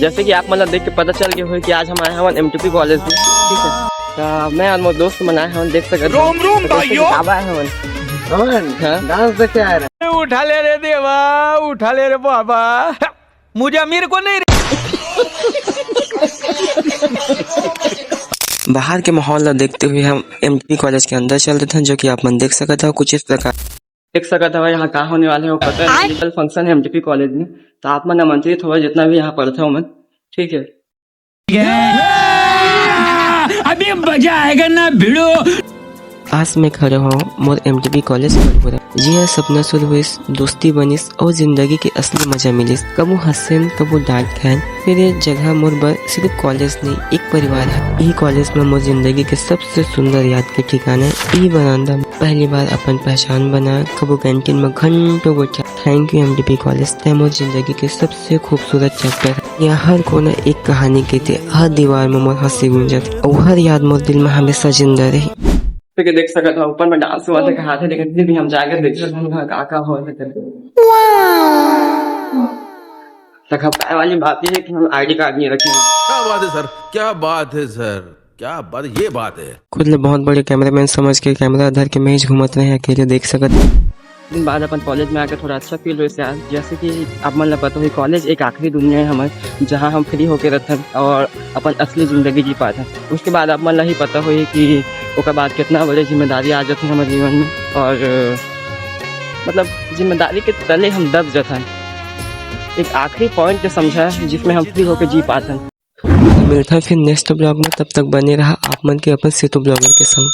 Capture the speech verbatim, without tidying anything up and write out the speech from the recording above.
जैसे कि आप मन ला देख के पता चल गए होही कि आज हम आए हवन एमटीपी कॉलेज में, ठीक है। तो मैं और मोर दोस्त मन आए हवन, देख सकत हव। रोम रोम तो कैसे भाइयों। किताब आए हवन। कौन? हाँ? डांस देखे आए रहे। उठा ले रे देवा, उठा ले रे बाबा। मुझे अमीर को नहीं। बाहर के माहौल ला देखते हुए हम एमटीपी कॉलेज के अंदर चल देथन, जो कि आप मन देख सकत हव कुछ इस प्रकार। देख सकत हव यहाँ का होने वाला है, वो पता है, आय। एनुअल फंक्शन है एमटीपी कॉलेज में। तो आप मन आमंत्रित हो, जितना भी यहाँ पढ़ते हो मन, ठीक है। अभी मजा आएगा ना भिड़ो। आस में खड़े हो मोर एमटीपी कॉलेज पूरा। जी हाँ, सपना शुरू हुई, दोस्ती बनिस और जिंदगी के असली मजा मिलिस। कबू हंसेन, कबू डांट खाएन, फिर ये जगह मोर बर सिर्फ कॉलेज नहीं, एक परिवार है। यही कॉलेज में मोर जिंदगी के सबसे सुंदर याद के ठिकाना है। यही बरामदा में पहली बार अपन पहचान बना, कबू कैंटीन में घंटों बैठा। Thank you एमटीपी कॉलेज, तै मोर जिंदगी के सबसे खूबसूरत चैप्टर है। यहाँ हर कोना एक कहानी के थे, हर दीवार में मोर हंसी गूंजत, और हर याद मोर दिल में हमेशा जिंदा रही। ठीक है, देख सकत हव, ऊपर में डांस हुआ था, कहा थे, लेकिन फिर भी हम जाकर देख सकते हैं, यहाँ का, का हो रहा है करके। तक अब काय वाली बात ये है कि हम आईडी कार्ड नहीं रखे हैं। क्या बात है सर, क्या बात है सर, क्या बात, ये बात है। खुद ले बहुत बड़े कैमरामैन समझ के कैमरा धर के मैं ही घूमत रहे अकेले, देख सकत। दिन बाद अपन कॉलेज में आके थोड़ा अच्छा फील होइस यार। जैसे कि आप मन ला पता होही, कॉलेज एक आखिरी दुनिया है हमर, जहाँ हम फ्री होके रहथन और अपन असली जिंदगी जी पाथन। उसके बाद आप मन ला ही पता होही कि ओकर बाद कितना बड़े जिम्मेदारी आ जाथे हमर जीवन में, और, मतलब, जिम्मेदारी के तले हम दब जाथन। एक आखिरी पॉइंट के समझा, जिसमें हम फ्री होके जी पाथन। मिलथन फिर नेक्स्ट ब्लॉग में, तब तक बने रहा आप मन के अपन सेतु ब्लॉगर के संग।